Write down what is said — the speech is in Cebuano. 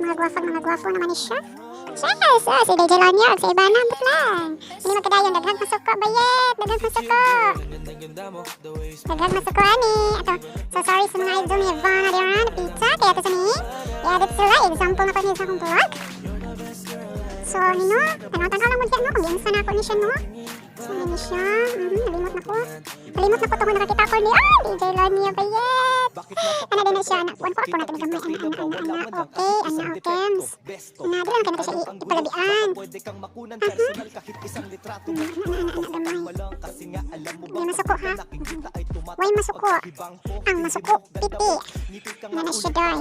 Mga gwapo, mga gwapo naman ni siya. Yes! Ah, si DJ Lanya, ug sa iba na, ambot lang. Hindi magkadayon, daghang masuko, bayet! Daghang masuko! Daghang masuko, ani! Ato, so sorry sa mga idol ni Ivana dira, pizza, kaya ito sa ni. I-edit sila, example na ko ni sa akong vlog. So, nino, tanaw-tanaw lang mo diyan, no? Kung giunsa na ako ni siya, no? So, ni siya, nalimot na ko. Nalimot na ko tungod nakakita ko ni, ah, DJ Lanya, bayet! Ana din na siya, ana, kuwan ko ako na ito gamay, ana, ana, ana, ana, okay, ana, okay. Na, di lang kayo na siya ipalabian. Ana, ana, ana, gamay. Hindi masuko, ha? Way masuko. Ang masuko, pipi. Ana na siya, doy.